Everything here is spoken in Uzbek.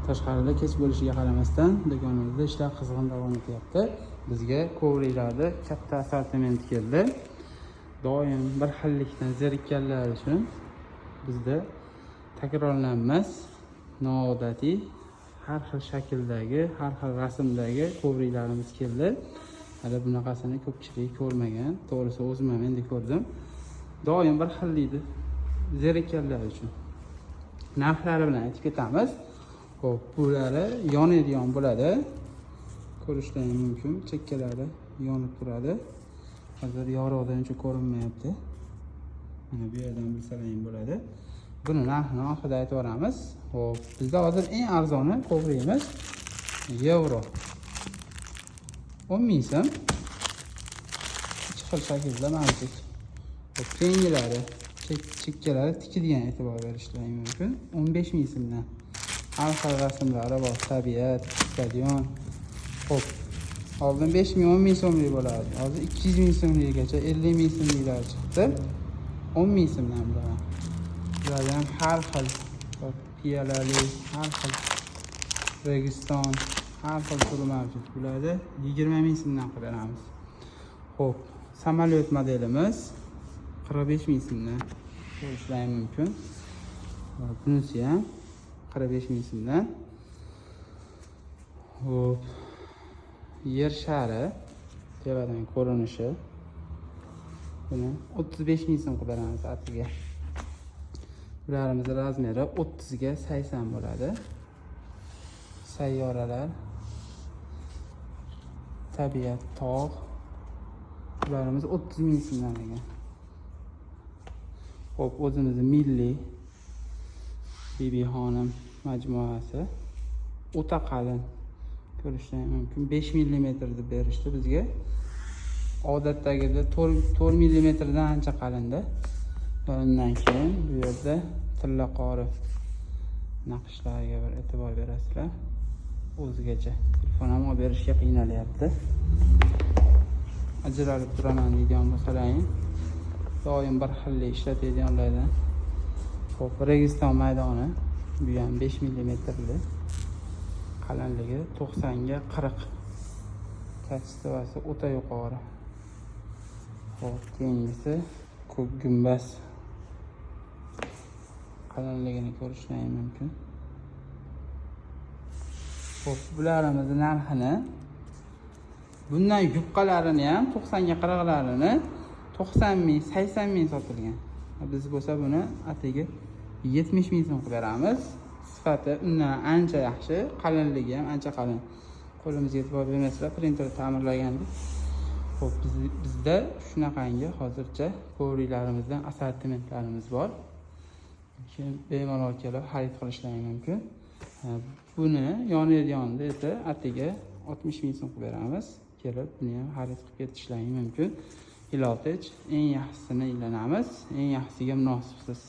Tashqarida kech bo'lishiga qaramasdan, do'konimizda ishlar qizg'in davom etyapti. Bizga коврик larda katta assortiment keldi. Doim bir xillikdan zerikkanlar uchun bizda takrorlanmas, noodatiy, har xil shakldagi, har xil rasmdagi коврик larimiz keldi. Hali bunaqasini ko'pchilik ko'rmagan. To'g'risi, o'zim ham endi ko'rdim. Doim bir xillikni zerikkanlar uchun narxlari bilan aytib ketamiz. Ho'p, bulari yonadigan bo'ladi, ko'rishlari mumkin, chekkalari yonib turadi. Hozir yorug'da uncha ko'rinmayapti. Mana bu yerdan bilsalaring bo'ladi. Buni narxini oxirida aytib yuboramiz. Ho'p, bizda hozir eng arzoni коврик imiz yevro, 10 000 so'm, ikki xil shaklda mavjud. Ho'p, keyingilari chekkalari tikilgan, e'tibor berishlari mumkin, 15 000 so'mdan. Har xil rasmlari bor: tabiat, stadion. Ho'p, oldin 5000, 10 000 so'mlik bo'lardi, hozir 200 000 so'mlikgacha, 50 000 so'mliklar chiqdi. 10 000 so'mdan bular. Bularda ham har xil, hop, piyolali, har xil, Registon, har xil turi mavjud. Bularni 20 000 so'mdan qilib beramiz. Ho'p, samolyot modelimiz 45 000 so'mdan, ko'rishlari mumkin. Va bunisi ham 45 000 so'mdan. Ho'p, Yer shari, tepadan ko'rinishi, buni 35 000 so'm qilib beramiz atiga. Bularimizni размер i 30ga 80 bo'ladi. Sayyoralar, tabiat, tog', bularimiz 30 000 so'mdan ekan. Ho'p, o'zimizni milliy Bibixonim majmuasi, o'ta qalin, ko'rishlari mumkin, 5 millimetr deb berishdi bizga. Odatdagida 4 millimetrdan ancha qalinda. Va undan keyin bu yerda tillaqori naqshlariga bir e'tibor berasizlar, o'zgacha. Telefon ham olib berishga qiynalyapti. Ajralib turaman deydigan bo'lsalaring, doim bir xillik ishlatadiganlardan. Ho'p, Registon maydoni, bu ham 5 millimetrli, qalinligi 90ga 40, качество si o'ta yuqori. Ho'p, keyingisi ko'k gumbaz, qalinligini ko'rishlaring mumkin. Ho'p, bularimizni narxini, bundan yupqalarini ham, 90ga 40larini 90 000, 80 000 sotilgan. Biz bo'lsa buni atigi 70 000 so'm qilib beramiz. Sifati undan ancha yaxshi, qalinligi ham ancha qalin. Qo'limizga e'tibor bermaysizlar, printer ta'mirlagandik. Ho'p, bizda shunaqangi hozircha коврик larimizdan assortimentlarimiz bor. Keyin bemalol kelib xarid qilishlari mumkin. Ha, buni yonadiganida esa atiga 60 000 so'm qilib beramiz. Kelib buni ham xarid qilib ketishlari mumkin. Hiloltech, eng yaxshisini ilanamiz, eng yaxshisiga munosibsiz.